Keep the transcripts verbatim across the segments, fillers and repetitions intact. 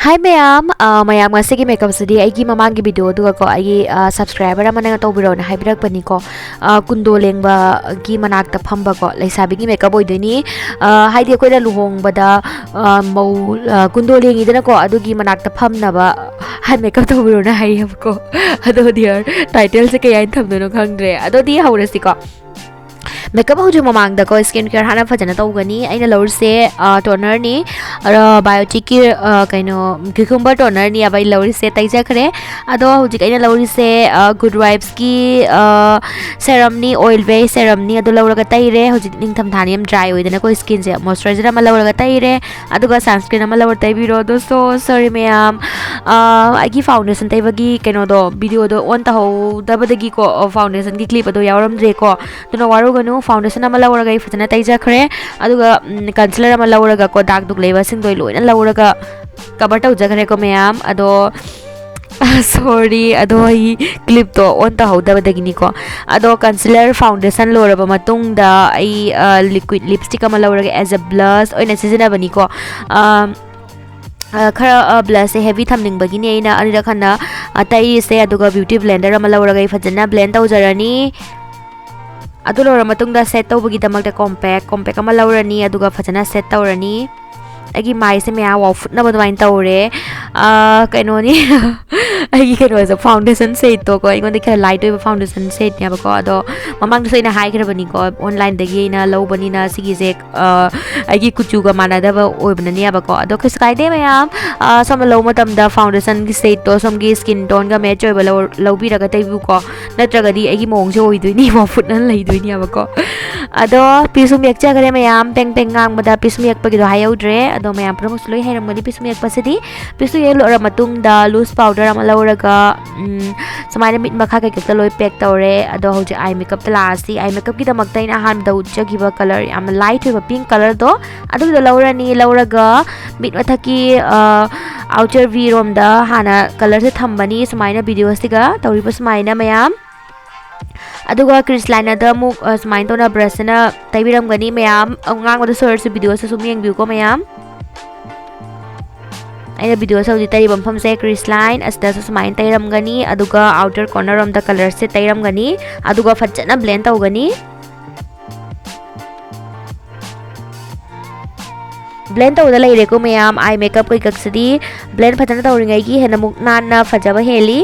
Hi ꯃꯌꯥꯝ, ꯑ, ꯃꯌꯥꯝ, ꯉꯁꯤꯒꯤ makeupꯁꯤꯗꯤ ꯑꯩꯒꯤ ꯃꯃꯥꯡꯒꯤ video ꯑꯗꯨꯒꯀꯣ, ꯑꯩꯒꯤ, ꯑ, subscriber ꯑꯃꯅ ꯇꯧꯕꯤꯔꯣꯅ ꯍꯥꯏꯕꯤꯔꯛꯄꯅꯤꯀꯣ꯫ ꯑ, ꯀꯨꯟꯗꯣ ꯂꯦꯡꯕꯒꯤ ꯃꯅꯥꯛꯇ ꯐꯝꯕꯀꯣ, ꯂꯩꯁꯥꯕꯤꯒꯤ makeup ꯑꯣꯏꯗꯣꯏꯅꯤ꯫ ꯑ, ꯍꯥꯏꯗꯤ ꯑꯩꯈꯣꯏꯅ ꯂꯨꯍꯣꯡꯕꯗ, ꯑ, ꯃꯧ, ꯑ, ꯀꯨꯟꯗꯣ ꯂꯦꯡꯉꯤꯗꯅꯀꯣ, ꯑꯗꯨꯒꯤ ꯃꯅꯥꯛꯇ ꯐꯝꯅꯕ hand makeup ꯇꯧꯕꯤꯔꯣꯅ ꯍꯥꯏꯌꯦꯕꯀꯣ꯫ ꯑꯗꯣ dear, titleꯁꯦ ꯀꯩ ꯍꯥꯏꯅ ꯊꯝꯗꯣꯏꯅꯣ ꯈꯪꯗ꯭ꯔꯦ꯫ ꯑꯗꯨꯗꯤ ꯍꯧꯔꯁꯤꯀꯣ꯫ Makeup ꯍꯧꯗ꯭ꯔꯤ ꯃꯃꯥꯡꯗꯀꯣ skin care ꯍꯥꯟꯅ ꯐꯖꯅ ꯇꯧꯒꯅꯤ꯫ ꯑꯩꯅ ꯂꯧꯔꯤꯁꯦ, ꯑ, tonerꯅꯤ꯫ ꯑ, Bioticꯀꯤ, ꯑ, ꯀꯩꯅꯣ, cucumber tonerꯅꯤ ꯍꯥꯏꯕ ꯑꯩ ꯂꯧꯔꯤꯁꯦ, ꯇꯩꯖꯈ꯭ꯔꯦ꯫ ꯑꯗꯣ ꯍꯧꯖꯤꯛ ꯑꯩꯅ ꯂꯧꯔꯤꯁꯦ, ꯑ, Good Vibesꯀꯤ, ꯑ, serumꯅꯤ, oil based serumꯅꯤ꯫ ꯑꯗꯨ ꯂꯧꯔꯒ ꯇꯩꯔꯦ꯫ ꯍꯧꯖꯤꯛ ꯅꯤꯡꯊꯝꯊꯥꯅꯤ, ꯌꯥꯝ dry ꯑꯣꯏꯗꯅꯀꯣ skinꯁꯦ꯫ Moisturizer ꯑꯃ ꯂꯧꯔꯒ ꯇꯩꯔꯦ꯫ ꯑꯗꯨꯒ sunscreen ꯑꯃ ꯂꯧꯔ ꯇꯩꯕꯤꯔꯣ꯫ ꯑꯗꯣ so sorry ꯃꯌꯥꯝ, ꯑ, ꯑꯩꯒꯤ foundation ꯇꯩꯕꯒꯤ ꯀꯩꯅꯣꯗꯣ, videoꯗꯣ on ꯇꯧꯍꯧꯗꯕꯗꯒꯤꯀꯣ, ꯑ, foundationꯒꯤ clip ꯑꯗꯣ ꯌꯥꯎꯔꯝꯗ꯭ꯔꯦꯀꯣ꯫ ꯑꯗꯨꯅ ꯋꯥꯔꯨꯒꯅꯨ, foundation ꯑꯃ ꯂꯧꯔꯒ ꯑꯩ ꯐꯖꯅ ꯇꯩꯖꯈ꯭ꯔꯦ꯫ ꯑꯗꯨꯒ, ꯎꯝ, concealer ꯑꯃ ꯂꯧꯔꯒꯀꯣ, dark ꯗꯨꯛ ꯂꯩꯕꯁꯤꯡꯗꯣ ꯑꯩ ꯂꯣꯏꯅ ꯂꯧꯔꯒ cover ꯇꯧꯖꯈ꯭ꯔꯦꯀꯣ ꯃꯌꯥꯝ꯫ ꯑꯗꯣ, sorry, ꯑꯗꯣ ꯑꯩ clipꯇꯣ on ꯇꯧꯍꯧꯗꯕꯗꯒꯤꯅꯤꯀꯣ꯫ ꯑꯗꯣ concealer, foundation ꯂꯣꯏꯔꯕ ꯃꯇꯨꯡꯗ ꯑꯩ, ꯑ, liquid lipstick ꯑꯃ ꯂꯧꯔꯒ as a blush ꯑꯣꯏꯅ ꯁꯤꯖꯤꯟꯅꯕꯅꯤꯀꯣ꯫ ꯑ, ꯑ, ꯈꯔ, ꯑ, blushꯁꯦ heavy ꯊꯝꯅꯤꯡꯕꯒꯤꯅꯦ ꯑꯩꯅ ꯑꯅꯤꯔꯛ ꯍꯟꯅ, ꯑ, ꯇꯩꯔꯤꯁꯦ꯫ ꯑꯗꯨꯒ beauty blender ꯑꯃ ꯂꯧꯔꯒ ꯑꯩ ꯐꯖꯅ blend ꯇꯧꯖꯔꯅꯤ꯫ ꯑꯗꯨ ꯂꯣꯏꯔ ꯃꯇꯨꯡꯗ set ꯇꯧꯕꯒꯤꯗꯃꯛꯇ compact, compact ꯑꯃ ꯂꯧꯔꯅꯤ, ꯑꯗꯨꯒ ꯐꯖꯅ set ꯇꯧꯔꯅꯤ꯫ ꯑꯩꯒꯤ ꯃꯥꯏꯁꯦ ꯃꯌꯥꯝ ꯋꯥꯎꯐꯨꯠꯅꯕ ꯑꯗꯨꯃꯥꯏꯅ ꯇꯧꯔꯦ꯫ ꯑꯥ, ꯀꯩꯅꯣꯅꯤ, ꯑꯩꯒꯤ ꯀꯩꯅꯣꯁꯦ, foundation setꯇꯣꯀꯣ, ꯑꯩꯉꯣꯟꯗ ꯈꯔ light ꯑꯣꯏꯕ foundation setꯅꯦꯕꯀꯣ꯫ ꯑꯗꯣ ꯃꯃꯥꯡꯗꯁꯨ ꯑꯩꯅ ꯍꯥꯏꯈ꯭ꯔꯕꯅꯤꯀꯣ, onlineꯗꯒꯤ ꯑꯩꯅ ꯂꯧꯕꯅꯤꯅ ꯁꯤꯒꯤꯁꯦ, ꯑꯥ, ꯑꯩꯒꯤ ꯀꯨꯆꯨꯒ ꯃꯥꯟꯅꯗꯕ ꯑꯣꯏꯕꯅꯅꯦꯕꯀꯣ꯫ ꯑꯗꯣ ꯀꯩꯁꯨ ꯀꯥꯏꯗꯦ ꯃꯌꯥꯝ, ꯑꯥ, ꯁꯣꯝꯅ ꯂꯧꯕ ꯃꯇꯝꯗ foundationꯒꯤ setꯇꯣ ꯁꯣꯝꯒꯤ skin toneꯒ match ꯑꯣꯏꯕ ꯂꯧ-, ꯂꯧꯕꯤꯔꯒ ꯇꯩꯕꯤꯌꯨꯀꯣ꯫ ꯅꯠꯇ꯭ꯔꯒꯗꯤ ꯑꯩꯒꯤ ꯃꯑꯣꯡꯁꯦ ꯑꯣꯏꯗꯣꯏꯅꯤ, ꯋꯥꯐꯨꯠꯅ ꯂꯩꯗꯣꯏꯅꯦꯕꯀꯣ꯫ ꯑꯗꯣ ꯄꯤꯁꯨꯝ ꯌꯦꯛꯆꯈ꯭ꯔꯦ ꯃꯌꯥꯝ, ꯄꯦꯡ ꯄꯦꯡ ꯉꯥꯡꯕꯗ ꯄꯤꯁꯨꯝ ꯌꯦꯛꯄꯒꯤꯗꯣ ꯍꯥꯏꯍꯧꯗ꯭ꯔꯦ꯫ ꯑꯗꯣ ꯃꯌꯥꯝ ꯄꯨꯝꯅꯃꯛꯁꯨ ꯂꯣꯏ ꯍꯩꯔꯝꯒꯅꯤ ꯄꯤꯁꯨꯝ ꯌꯦꯛꯄꯁꯤꯗꯤ꯫ ꯄꯤꯁꯨꯝ ꯌꯦꯛ ꯂꯣꯏꯔ ꯃꯇꯨꯡꯗ loose powder ꯑꯃ ꯂꯧꯔꯒ, ꯎꯝ, ꯁꯨꯃꯥꯏꯅ ꯃꯤꯠ ꯃꯈꯥ ꯀꯩꯀꯩꯗ ꯂꯣꯏ pack ꯇꯧꯔꯦ꯫ ꯑꯗꯣ ꯍꯧꯖꯤꯛ eye makeupꯇ ꯂꯥꯛꯑꯁꯤ꯫ Eye makeupꯀꯤꯗꯃꯛꯇ ꯑꯩꯅ ꯑꯍꯥꯟꯕꯗ ꯎꯠꯆꯈꯤꯕ color ꯌꯥꯝꯅ light ꯑꯣꯏꯕ pink colorꯗꯣ, ꯑꯗꯨꯒꯤꯗꯣ ꯂꯧꯔꯅꯤ꯫ ꯂꯧꯔꯒ ꯃꯤꯠ ꯃꯊꯛꯀꯤ, ꯑ, outer V ꯔꯣꯝꯗ ꯍꯥꯟꯅ colorꯁꯦ ꯊꯝꯕꯅꯤ, ꯁꯨꯃꯥꯏꯅ videoꯁꯤꯒ ꯇꯧꯔꯤꯕ ꯁꯨꯃꯥꯏꯅ ꯃꯌꯥꯝ꯫ ꯑꯗꯨꯒ crease linerꯗ ꯑꯃꯨꯛ, ꯑ, ꯁꯨꯃꯥꯏꯅ ꯇꯧꯅ brushꯁꯤꯅ ꯇꯩꯕꯤꯔꯝꯒꯅꯤ ꯃꯌꯥꯝ꯫ ꯑꯉꯥꯡꯕꯗ ꯁꯣꯏꯔꯁꯨ videoꯁꯦ ꯁꯨꯝ ꯌꯦꯡꯕꯤꯌꯨꯀꯣ ꯃꯌꯥꯝ꯫ ꯑꯩꯅ ꯚꯤꯗꯤꯑꯣꯁꯦ ꯍꯧꯖꯤꯛ ꯇꯩꯔꯤꯕ ꯃꯐꯝꯁꯦ crease line ꯑꯁꯤꯗꯁꯨ ꯁꯨꯃꯥꯏꯅ ꯇꯩꯔꯝꯒꯅꯤ, ꯑꯗꯨꯒ outer corner ꯔꯣꯝꯗ colour ꯁꯦ ꯇꯩꯔꯝꯒꯅꯤ, ꯑꯗꯨꯒ ꯐꯖꯅ blend ꯇꯧꯒꯅꯤ꯫ Blend ꯇꯧꯕꯗ ꯂꯩꯔꯦꯀꯣ ꯃꯌꯥꯝ, eye makeup ꯀꯩꯀꯛꯁꯤꯗꯤ blend ꯐꯖꯅ ꯇꯧꯔꯤꯉꯩꯒꯤ ꯍꯦꯟꯅ ꯑꯃꯨꯛ ꯅꯥꯟꯅ ꯐꯖꯕ ꯍꯦꯜꯂꯤ꯫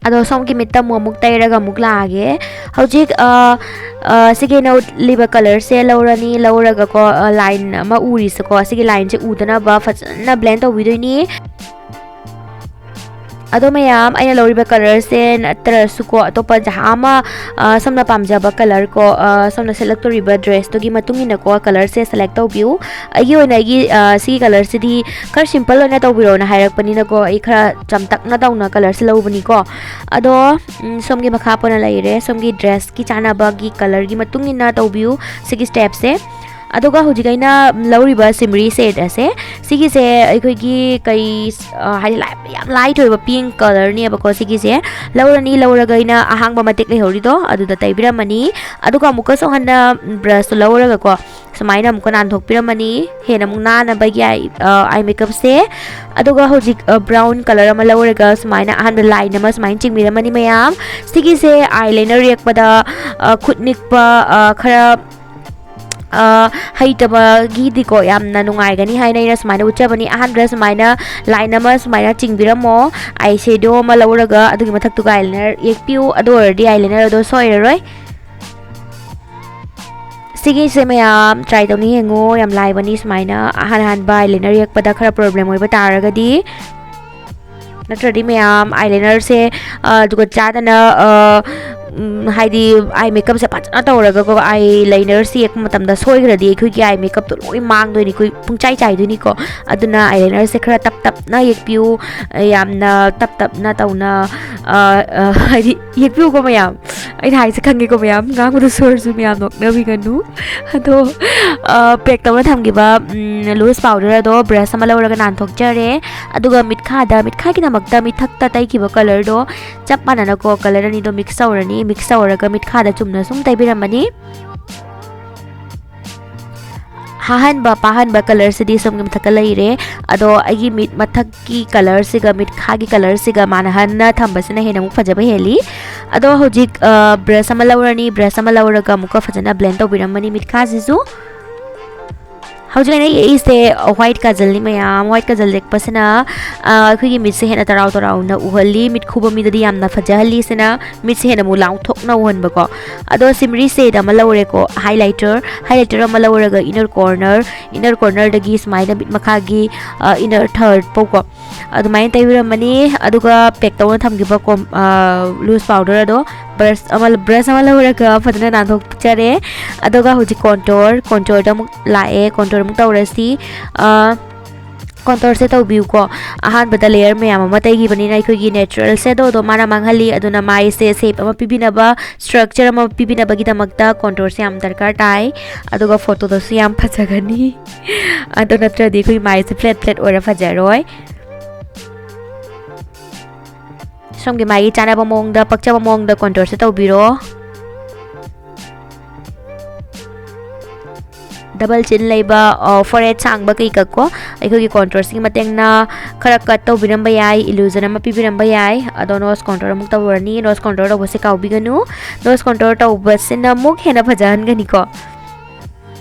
ꯑꯗꯣ ꯁꯣꯝꯒꯤ ꯃꯤꯠꯇ ꯑꯃꯨꯛ ꯑꯃꯨꯛ ꯇꯩꯔꯒ ꯑꯃꯨꯛ ꯂꯥꯛꯑꯒꯦ꯫ ꯍꯧꯖꯤꯛ, ꯑ, ꯑ, ꯁꯤꯒꯤ ꯑꯩꯅ ꯎꯠꯂꯤꯕ colour ꯁꯦ ꯂꯧꯔꯅꯤ, ꯂꯧꯔꯒꯀꯣ, ꯑ, line ꯑꯃ ꯎꯔꯤꯁꯦꯀꯣ, ꯁꯤꯒꯤ line ꯁꯦ ꯎꯗꯅꯕ ꯐꯖꯅ blend ꯇꯧꯕꯤꯗꯣꯏꯅꯤ꯫ ꯑꯗꯣ ꯃꯌꯥꯝ, ꯑꯩꯅ ꯂꯧꯔꯤꯕ colour ꯁꯦ ꯅꯠꯇ꯭ꯔꯁꯨꯀꯣ, ꯑꯇꯣꯞꯄ ꯖꯍꯥ ꯑꯃ, ꯑ, ꯁꯣꯝꯅ ꯄꯥꯝꯖꯕ colour ꯀꯣ, ꯑ, ꯁꯣꯝꯅ ꯁꯦꯠꯂꯛꯇꯣꯔꯤꯕ dress ꯇꯨꯒꯤ ꯃꯇꯨꯡ ꯏꯟꯅꯀꯣ, colour ꯁꯦ select ꯇꯧꯕꯤꯌꯨ꯫ ꯑꯩꯒꯤ ꯑꯣꯏꯅ ꯑꯩꯒꯤ, ꯑ, ꯁꯤꯒꯤ colour ꯁꯤꯗꯤ ꯈꯔ simple ꯑꯣꯏꯅ ꯇꯧꯕꯤꯔꯣꯅ ꯍꯥꯏꯔꯛꯄꯅꯤꯅꯀꯣ, ꯑꯩ ꯈꯔ ꯆꯝꯇꯛꯅ ꯇꯧꯅ colour ꯁꯦ ꯂꯧꯕꯅꯤꯀꯣ꯫ ꯑꯗꯣ, ꯎꯝ, ꯁꯣꯝꯒꯤ ꯃꯈꯥ ꯄꯣꯟꯅ ꯂꯩꯔꯦ, ꯁꯣꯝꯒꯤ dress ꯀꯤ ꯆꯥꯟꯅꯕꯒꯤ colour ꯒꯤ ꯃꯇꯨꯡ ꯏꯟꯅ ꯇꯧꯕꯤꯌꯨ ꯁꯤꯒꯤ step ꯁꯦ꯫ ꯑꯗꯨꯒ ꯍꯧꯖꯤꯛ ꯑꯩꯅ ꯂꯧꯔꯤꯕ shimmery shade ꯑꯁꯦ, ꯁꯤꯒꯤꯁꯦ ꯑꯩꯈꯣꯏꯒꯤ ꯀꯩ, ꯑ, ꯍꯥꯏꯗꯤ ꯂꯥꯏ-, ꯌꯥꯝ light ꯑꯣꯏꯕ pink colour ꯅꯦꯕꯀꯣ ꯁꯤꯒꯤꯁꯦ꯫ ꯂꯧꯔꯅꯤ, ꯂꯧꯔꯒ ꯑꯩꯅ ꯑꯍꯥꯡꯕ ꯃꯇꯦꯛ ꯂꯩꯍꯧꯔꯤꯗꯣ ꯑꯗꯨꯗ ꯇꯩꯕꯤꯔꯝꯃꯅꯤ꯫ ꯑꯗꯨꯒ ꯑꯃꯨꯛꯀꯁꯨ ꯍꯟꯅ brush ꯇꯣ ꯂꯧꯔꯒꯀꯣ ꯁꯨꯃꯥꯏꯅ ꯑꯃꯨꯛꯀ ꯅꯥꯟꯊꯣꯛꯄꯤꯔꯝꯃꯅꯤ, ꯍꯦꯟꯅ ꯑꯃꯨꯛ ꯅꯥꯟꯅꯕꯒꯤ eye, ꯑ, eye makeup ꯁꯦ꯫ ꯑꯗꯨꯒ ꯍꯧꯖꯤꯛ, ꯑ, brown colour ꯑꯃ ꯂꯧꯔꯒ ꯁꯨꯃꯥꯏꯅ ꯑꯍꯥꯟꯕ line ꯑꯃ ꯁꯨꯃꯥꯏꯅ ꯆꯤꯡꯕꯤꯔꯝꯃꯅꯤ ꯃꯌꯥꯝ꯫ ꯁꯤꯒꯤꯁꯦ eyeliner ꯌꯦꯛꯄꯗ, ꯑ, ꯈꯨꯠ ꯅꯤꯛꯄ, ꯑ, ꯈꯔ, ꯑ, ꯍꯩꯇꯕꯒꯤꯗꯤꯀꯣ ꯌꯥꯝꯅ ꯅꯨꯡꯉꯥꯏꯒꯅꯤ ꯍꯥꯏꯅ ꯑꯩꯅ ꯁꯨꯃꯥꯏꯅ ꯎꯠꯆꯕꯅꯤ꯫ ꯑꯍꯥꯟꯕꯗ ꯁꯨꯃꯥꯏꯅ line ꯑꯃ ꯁꯨꯃꯥꯏꯅ ꯆꯤꯡꯕꯤꯔꯝꯃꯣ, eyeshadow ꯑꯃ ꯂꯧꯔꯒ ꯑꯗꯨꯒꯤ ꯃꯊꯛꯇꯨꯒ eyeliner ꯌꯦꯛꯄꯤꯌꯨ, ꯑꯗꯨ ꯑꯣꯏꯔꯗꯤ eyeliner ꯑꯗꯣ ꯁꯣꯏꯔꯔꯣꯏ꯫ ꯁꯤꯒꯤꯁꯦ ꯃꯌꯥꯝ try ꯇꯧꯅꯤ ꯌꯦꯡꯉꯣ, ꯌꯥꯝ ꯂꯥꯏꯕꯅꯤ꯫ ꯁꯨꯃꯥꯏꯅ ꯑꯍꯥꯟ ꯑꯍꯥꯟꯕ eyeliner ꯌꯦꯛꯄꯗ ꯈꯔ problem ꯑꯣꯏꯕ ꯇꯥꯔꯒꯗꯤ, ꯅꯠꯇ꯭ꯔꯗꯤ ꯃꯌꯥꯝ eyeliner ꯁꯦ, ꯑ, ꯖꯨꯒꯣꯠ ꯆꯥꯗꯅ, ꯑ, ꯎꯝ, ꯍꯥꯏꯗꯤ eye makeup ꯁꯦ ꯐꯖꯅ ꯇꯧꯔꯒꯀꯣ, eyeliner ꯁꯦ ꯌꯦꯛꯄ ꯃꯇꯝꯗ ꯁꯣꯏꯈ꯭ꯔꯗꯤ ꯑꯩꯈꯣꯏꯒꯤ eye makeup ꯇꯣ ꯂꯣꯏ ꯃꯥꯡꯗꯣꯏꯅꯤ, ꯑꯩꯈꯣꯏ ꯄꯨꯡꯆꯥꯏ ꯆꯥꯏꯗꯣꯏꯅꯤꯀꯣ꯫ ꯑꯗꯨꯅ eyeliner ꯁꯦ ꯈꯔ ꯇꯞ ꯇꯞꯅ ꯌꯦꯛꯄꯤꯌꯨ, ꯌꯥꯝꯅ ꯇꯞ ꯇꯞꯅ ꯇꯧꯅ, ꯑ, ꯑ, ꯍꯥꯏꯗꯤ ꯌꯦꯛꯄꯤꯌꯨꯀꯣ ꯃꯌꯥꯝ꯫ ꯑꯩꯅ ꯍꯥꯏꯁꯦ ꯈꯪꯉꯦꯀꯣ ꯃꯌꯥꯝ, ꯉꯥꯡꯕꯗ ꯁꯣꯔꯁꯨ ꯃꯌꯥꯝ ꯅꯣꯛꯅꯕꯤꯒꯅꯨ꯫ ꯑꯗꯣ ꯄꯦꯛ ꯇꯧꯅ ꯊꯝꯈꯤꯕ ꯂꯨꯁ ꯄꯥꯎꯗꯔ ꯑꯗꯣ ꯕ꯭ꯔꯁ ꯑꯃ ꯂꯧꯔꯒ ꯅꯥꯟꯊꯣꯛꯆꯔꯦ꯫ ꯑꯗꯨꯒ ꯃꯤꯠꯈꯥꯗ, ꯃꯤꯠꯈꯥꯒꯤꯗꯃꯛꯇ ꯃꯤꯊꯛꯇ ꯇꯩꯈꯤꯕ ꯀꯂꯔꯗꯣ ꯆꯞ ꯃꯥꯟꯅꯅꯀꯣ ꯀꯂꯔ ꯑꯅꯤꯗꯣ ꯃꯤꯛꯁ ꯇꯧꯔꯅꯤ꯫ ꯃꯤꯛꯁ ꯇꯧꯔꯒ ꯃꯤꯠꯈꯥꯗ ꯆꯨꯝꯅ ꯁꯨꯝ ꯇꯩꯕꯤꯔꯝꯃꯅꯤ꯫ ꯍꯥꯍꯟꯕ ꯄꯥꯍꯟꯕ ꯀꯂꯔꯁꯤꯗꯤ ꯁꯣꯝꯒꯤ ꯃꯊꯛꯇ ꯂꯩꯔꯦ꯫ ꯑꯗꯣ ꯑꯩꯒꯤ ꯃꯤꯠ ꯃꯊꯛꯀꯤ ꯀꯂꯔꯁꯤꯒ ꯃꯤꯠꯈꯥꯒꯤ ꯀꯂꯔꯁꯤꯒ ꯃꯥꯟꯅꯍꯟꯅ ꯊꯝꯕꯁꯤꯅ ꯍꯦꯟꯅ ꯑꯃꯨꯛ ꯐꯖꯕ ꯍꯦꯜꯂꯤ꯫ ꯑꯗꯣ ꯍꯧꯖꯤꯛ ꯕ꯭ꯔꯁ ꯑꯃ ꯂꯧꯔꯅꯤ꯫ ꯕ꯭ꯔꯁ ꯑꯃ ꯂꯧꯔꯒ ꯑꯃꯨꯛꯀ ꯐꯖꯅ ꯕ꯭ꯂꯦꯟ ꯇꯧꯕꯤꯔꯝꯃꯅꯤ ꯃꯤꯠꯈꯥꯁꯤꯁꯨ꯫ ꯍꯧꯖꯤꯛ ꯑꯩꯅ ꯌꯦꯛꯏꯁꯦ ꯋꯥꯏꯠ ꯀꯥꯖꯜꯅꯤ ꯃꯌꯥꯝ꯫ ꯋꯥꯏꯠ ꯀꯥꯖꯜ ꯌꯦꯛꯄꯁꯤꯅ ꯑꯩꯈꯣꯏꯒꯤ ꯃꯤꯠꯁꯦ ꯍꯦꯟꯅ ꯇꯔꯥꯎ ꯇꯔꯥꯎꯅ ꯎꯍꯜꯂꯤ꯫ ꯃꯤꯠ ꯈꯨꯕ ꯃꯤꯗꯗꯤ ꯌꯥꯝꯅ ꯐꯖꯍꯜꯂꯤ꯫ ꯁꯤꯅ ꯃꯤꯠꯁꯦ ꯍꯦꯟꯅ ꯑꯃꯨꯛ ꯂꯥꯎꯊꯣꯛꯅ ꯎꯍꯟꯕꯀꯣ꯫ ꯑꯗꯣ ꯁꯤꯃꯔꯤ ꯁꯦꯠ ꯑꯃ ꯂꯧꯔꯦꯀꯣ, ꯍꯥꯏꯂꯥꯏꯇꯔ꯫ ꯍꯥꯏꯂꯥꯏꯇꯔ ꯑꯃ ꯂꯧꯔꯒ ꯏꯅꯔ ꯀꯣꯔꯅꯔ, ꯏꯅꯔ ꯀꯣꯔꯅꯔꯗꯒꯤ ꯁꯨꯃꯥꯏꯅ ꯃꯤꯠ ꯃꯈꯥꯒꯤ ꯏꯅꯔ ꯊꯥꯔꯠ ꯐꯥꯎꯀꯣ ꯑꯗꯨꯃꯥꯏꯅ ꯇꯩꯕꯤꯔꯝꯃꯅꯤ꯫ ꯑꯗꯨꯒ ꯄꯦꯛ ꯇꯧꯅ ꯊꯝꯈꯤꯕ ꯀꯣꯝ ꯂꯨꯁ ꯄꯥꯎꯗꯔ ꯑꯗꯣ ꯕ꯭ꯔꯁ ꯑꯃ ꯕ꯭ꯔꯁ ꯑꯃ ꯂꯧꯔꯒ ꯐꯖꯅ ꯅꯥꯟꯊꯣꯛꯆꯔꯦ꯫ ꯑꯗꯨꯒ ꯍꯧꯖꯤꯛ ꯀꯣꯟꯇꯣꯔ ꯀꯣꯟꯇꯣꯔꯗ ꯑꯃꯨꯛ ꯂꯥꯛꯑꯦ꯫ ꯀꯣꯟꯇꯣꯔ ꯑꯃꯨꯛ ꯇꯧꯔꯁꯤ꯫ ꯀꯣꯟꯇꯣꯔꯁꯦ ꯇꯧꯕꯤꯌꯨꯀꯣ꯫ ꯑꯍꯥꯟꯕꯗ ꯂꯦꯌꯔ ꯃꯌꯥꯝ ꯑꯃ ꯇꯩꯈꯤꯕꯅꯤꯅ ꯑꯩꯈꯣꯏꯒꯤ ꯅꯦꯆꯔꯦꯜ ꯁꯦꯗꯣꯗꯣ ꯃꯥꯅ ꯃꯥꯡꯍꯜꯂꯤ꯫ ꯑꯗꯨꯅ ꯃꯥꯏꯁꯦ ꯁꯦꯞ ꯑꯃ ꯄꯤꯕꯤꯅꯕ, ꯁ꯭ꯇ꯭ꯔꯛꯆꯔ ꯑꯃ ꯄꯤꯕꯤꯅꯕꯒꯤꯗꯃꯛꯇ ꯀꯣꯟꯇꯣꯔꯁꯦ ꯌꯥꯝ ꯗꯔꯀꯥꯔ ꯇꯥꯏ꯫ ꯑꯗꯨꯒ ꯐꯣꯇꯣꯗꯁꯨ ꯌꯥꯝ ꯐꯖꯒꯅꯤ꯫ ꯑꯗꯨ ꯅꯠꯇ꯭ꯔꯗꯤ ꯑꯩꯈꯣꯏ ꯃꯥꯏꯁꯦ ꯐ꯭ꯂꯦꯠ ꯐ꯭ꯂꯦꯠ ꯑꯣꯏꯔ ꯐꯖꯔꯣꯏ꯫ ꯁꯣꯝꯒꯤ ꯃꯥꯏꯒꯤ ꯆꯥꯅꯕ ꯃꯑꯣꯡꯗ, ꯄꯛꯆꯕ ꯃꯑꯣꯡꯗ ꯀꯣꯟꯇꯣꯔꯁꯦ ꯇꯧꯕꯤꯔꯣ꯫ ꯗꯕꯜ ꯆꯤꯟ ꯂꯩꯕ, ꯐꯣꯔꯍꯦꯗ ꯁꯥꯡꯕ ꯀꯩꯀꯥꯀꯣ ꯑꯩꯈꯣꯏꯒꯤ ꯀꯣꯟꯇꯣꯔꯁꯤꯒꯤ ꯃꯇꯦꯡꯅ ꯈꯔ ꯀꯠ ꯇꯧꯕꯤꯔꯝꯕ ꯌꯥꯏ, ꯏꯂꯨꯖꯟ ꯑꯃ ꯄꯤꯕꯤꯔꯝꯕ ꯌꯥꯏ꯫ ꯑꯗꯣ ꯅꯣꯁ ꯀꯣꯟꯇꯣꯔ ꯑꯃꯨꯛ ꯇꯧꯔꯅꯤ꯫ ꯅꯣꯁ ꯀꯣꯟꯇꯣꯔ ꯇꯧꯕꯁꯦ ꯀꯥꯎꯕꯤꯒꯅꯨ꯫ ꯅꯣꯁ ꯀꯣꯟꯇꯣꯔ ꯇꯧꯕꯁꯤꯅ ꯑꯃꯨꯛ ꯍꯦꯟꯅ ꯐꯖꯍꯟꯒꯅꯤꯀꯣ꯫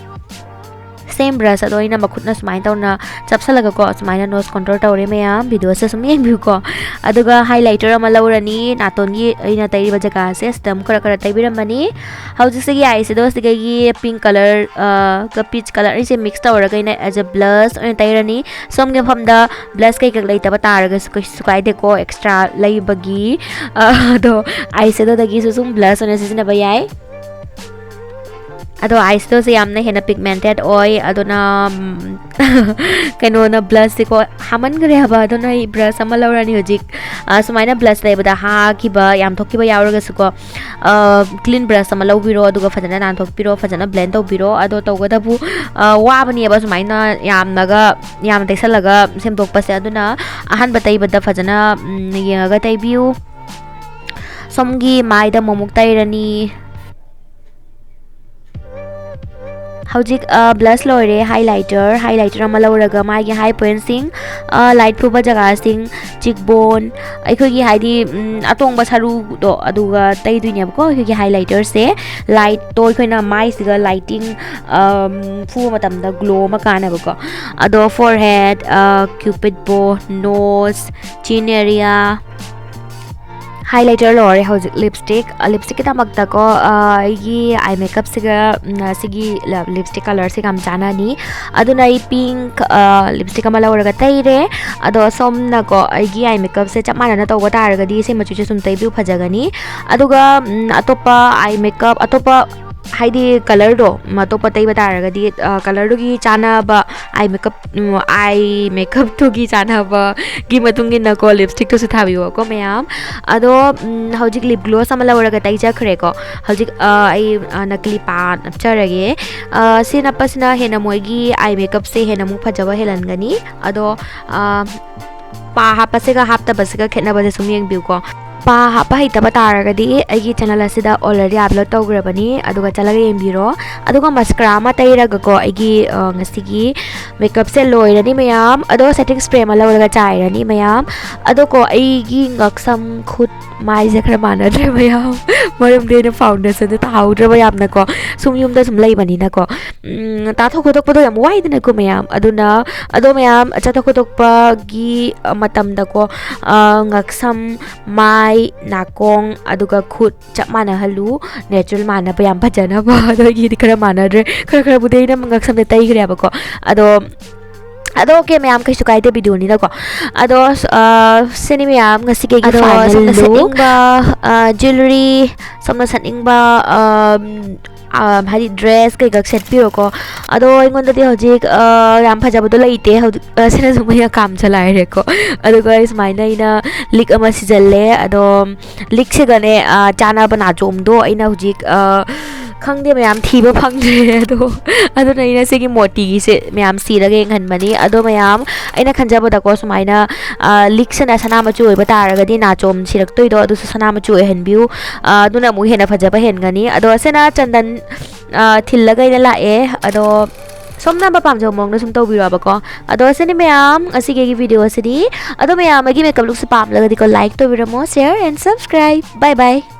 ꯁꯦꯝ ꯕ꯭ꯔꯁ ꯑꯗꯣ ꯑꯩꯅ ꯃꯈꯨꯠꯅ ꯁꯨꯃꯥꯏꯅ ꯇꯧꯅ ꯆꯞꯁꯜꯂꯒꯀꯣ ꯁꯨꯃꯥꯏꯅ ꯅꯣꯁ ꯀꯣꯟꯇꯣꯔ ꯇꯧꯔꯦ ꯃꯌꯥꯝ꯫ ꯚꯤꯗꯤꯑꯣꯁꯦ ꯁꯨꯝ ꯌꯦꯡꯕꯤꯌꯨꯀꯣ꯫ ꯑꯗꯨꯒ ꯍꯥꯏꯂꯥꯏꯇꯔ ꯑꯃ ꯂꯧꯔꯅꯤ꯫ ꯅꯥꯇꯣꯟꯒꯤ ꯑꯩꯅ ꯇꯩꯔꯤꯕ ꯖꯒꯥꯁꯦ ꯁꯤꯗ ꯑꯃꯨꯛ ꯈꯔ ꯈꯔ ꯇꯩꯕꯤꯔꯝꯃꯅꯤ꯫ ꯍꯧꯖꯤꯛꯁꯤꯒꯤ ꯑꯥꯏ ꯁꯦꯗꯣꯁꯤꯒ ꯄꯤꯡ ꯀꯂꯔ, ꯑ, ꯒ ꯄꯤꯆ ꯀꯂꯔ ꯑꯅꯤꯁꯦ ꯃꯤꯛꯁ ꯇꯧꯔꯒ ꯑꯩꯅ as a blush ꯑꯣꯏꯅ ꯇꯩꯔꯅꯤ꯫ ꯁꯣꯝꯒꯤ ꯃꯐꯝꯗ ꯕ꯭ꯂꯁ ꯀꯩꯀꯩ ꯂꯩꯇꯕ ꯇꯥꯔꯒꯁꯨ ꯀꯩꯁꯨ ꯀꯥꯏꯗꯦꯀꯣ, ꯑꯦꯛꯁꯇ꯭ꯔꯥ ꯂꯩꯕꯒꯤ꯫ ꯑ, ꯑꯗꯣ ꯑꯥꯏ ꯁꯦꯗꯣꯗꯒꯤꯁꯨ ꯁꯨꯝ ꯕ꯭ꯂꯁ ꯑꯣꯏꯅ ꯁꯤꯖꯤꯟꯅꯕ ꯌꯥꯏ꯫ ꯑꯗꯣ ꯑꯥꯏꯁꯦꯗꯣꯁꯦ ꯌꯥꯝꯅ ꯍꯦꯟꯅ ꯄꯤꯒꯃꯦꯟꯇꯦꯠ ꯑꯣꯏ, ꯑꯗꯨꯅ ꯎꯝ, ꯀꯩꯅꯣꯅ ꯕ꯭ꯂꯁꯁꯦꯀꯣ ꯍꯥꯃꯟꯈ꯭ꯔꯦ ꯍꯥꯏꯕ꯫ ꯑꯗꯨꯅ ꯑꯩ ꯕ꯭ꯔꯁ ꯑꯃ ꯂꯧꯔꯅꯤ ꯍꯧꯖꯤꯛ꯫ ꯑ, ꯁꯨꯃꯥꯏꯅ ꯕ꯭ꯂꯁ ꯂꯩꯕꯗ ꯍꯥꯈꯤꯕ ꯌꯥꯝ ꯊꯣꯛꯈꯤꯕ ꯌꯥꯎꯔꯒꯁꯨꯀꯣ, ꯀ꯭ꯂꯤꯟ ꯕ꯭ꯔꯁ ꯑꯃ ꯂꯧꯕꯤꯔꯣ, ꯑꯗꯨꯒ ꯐꯖꯅ ꯅꯥꯟꯊꯣꯛꯄꯤꯔꯣ, ꯐꯖꯅ ꯕ꯭ꯂꯦꯟ ꯇꯧꯕꯤꯔꯣ꯫ ꯑꯗꯣ ꯇꯧꯒꯗꯕꯨ ꯑ, ꯋꯥꯕꯅꯦꯕ ꯁꯨꯃꯥꯏꯅ ꯌꯥꯝꯅꯒ ꯌꯥꯝꯅ ꯇꯩꯁꯜꯂꯒ ꯁꯦꯝꯗꯣꯛꯄꯁꯦ꯫ ꯑꯗꯨꯅ ꯑꯍꯥꯟꯕ ꯇꯩꯕꯗ ꯐꯖꯅ ꯎꯝ, ꯌꯦꯡꯉꯒ ꯇꯩꯕꯤꯌꯨ꯫ ꯁꯣꯝꯒꯤ ꯃꯥꯏꯗ ꯑꯃꯨꯛ ꯇꯩꯔꯅꯤ꯫ ꯍꯧꯖꯤꯛ ꯕ꯭ꯂꯁ ꯂꯣꯏꯔꯦ꯫ ꯍꯥꯏꯂꯥꯏꯇꯔ ꯍꯥꯏꯂꯥꯏꯇꯔ ꯑꯃ ꯂꯧꯔꯒ ꯃꯥꯒꯤ ꯍꯥꯏ ꯄꯣꯏꯟꯁꯤꯡ, ꯂꯥꯏꯠ ꯐꯨꯕ ꯖꯒꯥꯁꯤꯡ, ꯆꯤꯛꯕꯣꯟ, ꯑꯩꯈꯣꯏꯒꯤ ꯍꯥꯏꯗꯤ ꯎꯝ, ꯑꯇꯣꯡꯕ ꯁꯔꯨꯗꯣ ꯑꯗꯨꯒ ꯇꯩꯗꯣꯏꯅꯦꯕꯀꯣ꯫ ꯑꯩꯈꯣꯏꯒꯤ ꯍꯥꯏꯂꯥꯏꯇꯔꯁꯦ ꯂꯥꯏꯠꯇꯣ ꯑꯩꯈꯣꯏꯅ ꯃꯥꯏꯁꯤꯒ ꯂꯥꯏꯇꯤꯡ ꯐꯨꯕ ꯃꯇꯝꯗ ꯒ꯭ꯂꯣ ꯑꯃ ꯀꯥꯟꯅꯕꯀꯣ꯫ ꯑꯗꯣ ꯐꯣꯔꯍꯦꯠ, ꯀ꯭ꯌꯨꯄꯤꯠ ꯕꯣ, ꯅꯣꯁ, ꯆꯤꯟ ꯑꯦꯔꯤꯌꯥ, ꯍꯥꯏꯂꯥꯏꯇꯔ ꯂꯣꯏꯔꯦ꯫ ꯍꯧꯖꯤꯛ ꯂꯤꯞꯁꯇꯤꯛ꯫ ꯂꯤꯞꯁꯇꯤꯛꯀꯤꯗꯃꯛꯇꯀꯣ ꯑꯩꯒꯤ ꯑꯥꯏ ꯃꯦꯀꯞꯁꯤꯒ ꯁꯤꯒꯤ ꯂꯤꯞꯁꯇꯤꯛ ꯀꯂꯔꯁꯤꯒ ꯌꯥꯝ ꯆꯥꯟꯅꯅꯤ꯫ ꯑꯗꯨꯅ ꯑꯩ ꯄꯤꯡ ꯂꯤꯞꯁꯇꯤꯛ ꯑꯃ ꯂꯧꯔꯒ ꯇꯩꯔꯦ꯫ ꯑꯗꯣ ꯁꯣꯝꯅꯀꯣ ꯑꯩꯒꯤ ꯑꯥꯏ ꯃꯦꯀꯞꯁꯦ ꯆꯞ ꯃꯥꯟꯅꯅ ꯇꯧꯕ ꯇꯥꯔꯒꯗꯤ ꯁꯤ ꯃꯆꯨꯁꯦ ꯁꯨꯝ ꯇꯩꯕꯤꯌꯨ, ꯐꯖꯒꯅꯤ꯫ ꯑꯗꯨꯒ ꯎꯝ, ꯑꯇꯣꯞꯄ ꯑꯥꯏ ꯃꯦꯀꯞ, ꯑꯇꯣꯞꯄ ꯍꯥꯏꯗꯤ ꯀꯂꯔꯗꯣ ꯎꯝ, ꯑꯇꯣꯞꯄ ꯇꯩꯕ ꯇꯥꯔꯒꯗꯤ ꯀꯂꯔꯗꯨꯒꯤ ꯆꯥꯟꯅꯕ ꯑꯥꯏ ꯃꯦꯀꯞ ꯑꯥꯏ ꯃꯦꯀꯞꯇꯨꯒꯤ ꯆꯥꯟꯅꯕꯒꯤ ꯃꯇꯨꯡ ꯏꯟꯅꯀꯣ ꯂꯤꯞꯁꯇꯤꯛꯇꯨꯁꯨ ꯊꯥꯕꯤꯌꯣꯀꯣ ꯃꯌꯥꯝ꯫ ꯑꯗꯣ ꯎꯝ, ꯍꯧꯖꯤꯛ ꯂꯤꯞ ꯒ꯭ꯂꯣꯁ ꯑꯃ ꯂꯧꯔꯒ ꯇꯩꯖꯈ꯭ꯔꯦꯀꯣ꯫ ꯍꯧꯖꯤꯛ ꯑ, ꯑꯩ ꯑ, ꯅꯀꯂꯤ ꯄꯥ ꯅꯞꯆꯔꯒꯦ꯫ ꯑ, ꯁꯤ ꯅꯞꯄꯁꯤꯅ ꯍꯦꯟꯅ ꯃꯣꯏꯒꯤ ꯑꯥꯏ ꯃꯦꯀꯞꯁꯦ ꯍꯦꯟꯅ ꯑꯃꯨꯛ ꯐꯖꯕ ꯍꯦꯜꯍꯟꯒꯅꯤ꯫ ꯑꯗꯣ ꯑ, ꯄꯥ ꯍꯥꯞꯄꯁꯤꯒ ꯍꯥꯞꯇꯕꯁꯤꯒ ꯈꯦꯠꯅꯕꯁꯦ ꯁꯨꯝ ꯌꯦꯡꯕꯤꯌꯨꯀꯣ꯫ ꯄꯥ ꯍꯥꯞꯄ ꯍꯩꯇꯕ ꯇꯥꯔꯒꯗꯤ ꯑꯩꯒꯤ ꯆꯦꯅꯦꯜ ꯑꯁꯤꯗ ꯑꯣꯜꯔꯦꯗꯤ ꯑꯞꯂꯣꯗ ꯇꯧꯈ꯭ꯔꯕꯅꯤ, ꯑꯗꯨꯒ ꯆꯠꯂꯒ ꯌꯦꯡꯕꯤꯔꯣ꯫ ꯑꯗꯨꯒ ꯃꯁꯀ꯭ꯔꯥ ꯑꯃ ꯇꯩꯔꯒꯀꯣ ꯑꯩꯒꯤ ꯑ, ꯉꯁꯤꯒꯤ ꯃꯦꯀꯞꯁꯦ ꯂꯣꯏꯔꯅꯤ ꯃꯌꯥꯝ꯫ ꯑꯗꯣ ꯁꯦꯇꯤꯡ ꯁ꯭ꯄ꯭ꯔꯦ ꯑꯃ ꯂꯧꯔꯒ ꯆꯥꯏꯔꯅꯤ ꯃꯌꯥꯝ꯫ ꯑꯗꯣꯀꯣ ꯑꯩꯒꯤ ꯉꯛꯁꯝ ꯈꯨꯠ ꯃꯥꯏꯁꯦ ꯈꯔ ꯃꯥꯟꯅꯗ꯭ꯔꯦ ꯃꯌꯥꯝ, ꯃꯔꯝꯗꯤ ꯑꯩꯅ ꯐꯥꯎꯟꯗꯦꯁꯟꯁꯦ ꯇꯥꯍꯧꯗ꯭ꯔꯕ ꯌꯥꯝꯅꯀꯣ꯫ ꯁꯨꯝ ꯌꯨꯝꯗ ꯁꯨꯝ ꯂꯩꯕꯅꯤꯅꯀꯣ ꯎꯝ, ꯇꯥꯊꯣꯛ ꯈꯣꯠꯇꯣꯛꯄꯗꯣ ꯌꯥꯝ ꯋꯥꯏꯗꯅꯀꯣ ꯃꯌꯥꯝ꯫ ꯑꯗꯨꯅ ꯑꯗꯣ ꯃꯌꯥꯝ ꯆꯠꯊꯣꯛ ꯈꯣꯠꯇꯣꯛꯄꯒꯤ ꯃꯇꯝꯗꯀꯣ ꯑ, ꯉꯛꯁꯝ, ꯃꯥꯏ, ꯅꯥꯀꯣꯡ, ꯑꯗꯨꯒ ꯈꯨꯠ ꯆꯞ ꯃꯥꯟꯅꯍꯜꯂꯨ꯫ ꯅꯦꯆꯔꯦꯜ ꯃꯥꯟꯅꯕ ꯌꯥꯝ ꯐꯖꯅꯕ꯫ ꯑꯗꯣ ꯑꯩꯒꯤꯗꯤ ꯈꯔ ꯃꯥꯟꯅꯗ꯭ꯔꯦ꯫ ꯈꯔ ꯈꯔꯕꯨꯗꯤ ꯑꯩꯅ ꯉꯛꯁꯝꯗ ꯇꯩꯈ꯭ꯔꯦꯕꯀꯣ꯫ ꯑꯗꯣ ꯑꯗꯣ ꯑꯣꯀꯦ ꯃꯌꯥꯝ, ꯀꯩꯁꯨ ꯀꯥꯏꯗꯦ ꯚꯤꯗꯤꯑꯣꯅꯤꯅꯀꯣ꯫ ꯑꯗꯣ ꯑ, ꯁꯤꯅꯤ ꯃꯌꯥꯝ ꯉꯁꯤꯒꯤ ꯑꯩꯒꯤ ꯑꯗꯣ ꯐꯥꯏꯅꯦꯜ ꯁꯣꯝꯅ ꯂꯨꯛ꯫ ꯁꯦꯠꯅꯤꯡꯕ ꯑ, ꯖ꯭ꯋꯦꯂꯔꯤ, ꯁꯣꯝꯅ ꯁꯦꯠꯅꯤꯡꯕ ꯑ, ꯍꯥꯏꯗꯤ ꯗ꯭ꯔꯦꯁ ꯀꯩꯀꯥ ꯁꯦꯠꯄꯤꯔꯣꯀꯣ꯫ ꯑꯗꯣ ꯑꯩꯉꯣꯟꯗꯗꯤ ꯍꯧꯖꯤꯛ ꯌꯥꯝ ꯐꯖꯕꯗꯣ ꯂꯩꯇꯦ ꯍꯧꯖꯤꯛ, ꯁꯤꯅꯁꯨ ꯃꯩꯅ ꯀꯥꯝꯖ ꯂꯥꯏꯔꯦꯀꯣ꯫ ꯑꯗꯨꯒ ꯁꯨꯃꯥꯏꯅ ꯑꯩꯅ ꯂꯤꯛ ꯑꯃ ꯁꯤꯖꯜꯂꯦ꯫ ꯑꯗꯣ ꯂꯤꯛꯁꯤꯒꯅꯦ ꯆꯥꯅꯕ ꯅꯥꯆꯣꯝꯗꯣ ꯑꯩꯅ ꯍꯧꯖꯤꯛ ꯈꯪꯗꯦ ꯃꯌꯥꯝ, ꯊꯤꯕ ꯐꯪꯗ꯭ꯔꯦ꯫ ꯑꯗꯣ ꯑꯗꯨꯅ ꯑꯩꯅ ꯁꯤꯒꯤ ꯃꯣꯇꯤꯒꯤꯁꯦ ꯃꯌꯥꯝ ꯁꯤꯔꯒ ꯌꯦꯡꯍꯟꯕꯅꯤ꯫ ꯑꯗꯣ ꯃꯌꯥꯝ, ꯑꯩꯅ ꯈꯟꯖꯕꯗꯀꯣ ꯁꯨꯃꯥꯏꯅ ꯂꯤꯛꯁꯤꯅ ꯁꯅꯥ ꯃꯆꯨ ꯑꯣꯏꯕ ꯇꯥꯔꯒꯗꯤ ꯅꯥꯆꯣꯝ ꯁꯤꯔꯛꯇꯣꯏꯗꯣ ꯑꯗꯨꯁꯨ ꯁꯅꯥ ꯃꯆꯨ ꯑꯣꯏꯍꯟꯕꯤꯌꯨ꯫ ꯑꯗꯨꯅ ꯑꯃꯨꯛ ꯍꯦꯟꯅ ꯐꯖꯕ ꯍꯦꯟꯒꯅꯤ꯫ ꯑꯗꯣ ꯑꯁꯤꯅ ꯆꯟꯗꯟ ꯊꯤꯜꯂꯒ ꯑꯩꯅ ꯂꯥꯛꯑꯦ꯫ ꯑꯗꯣ ꯁꯣꯝꯅ ꯄꯥꯝꯖꯕ ꯃꯑꯣꯡꯗ ꯁꯨꯝ ꯇꯧꯕꯤꯔꯣꯕꯀꯣ꯫ ꯑꯗꯣ ꯑꯁꯤꯅꯤ ꯃꯌꯥꯝ ꯉꯁꯤꯒꯤ video ꯑꯁꯤꯗꯤ꯫ ꯑꯗꯣ ꯃꯌꯥꯝ ꯑꯩꯒꯤ makeup lookꯁꯦ ꯄꯥꯝꯂꯒꯗꯤꯀꯣ, like ꯇꯧꯕꯤꯔꯝꯃꯣ, share and subscribe. Bye bye.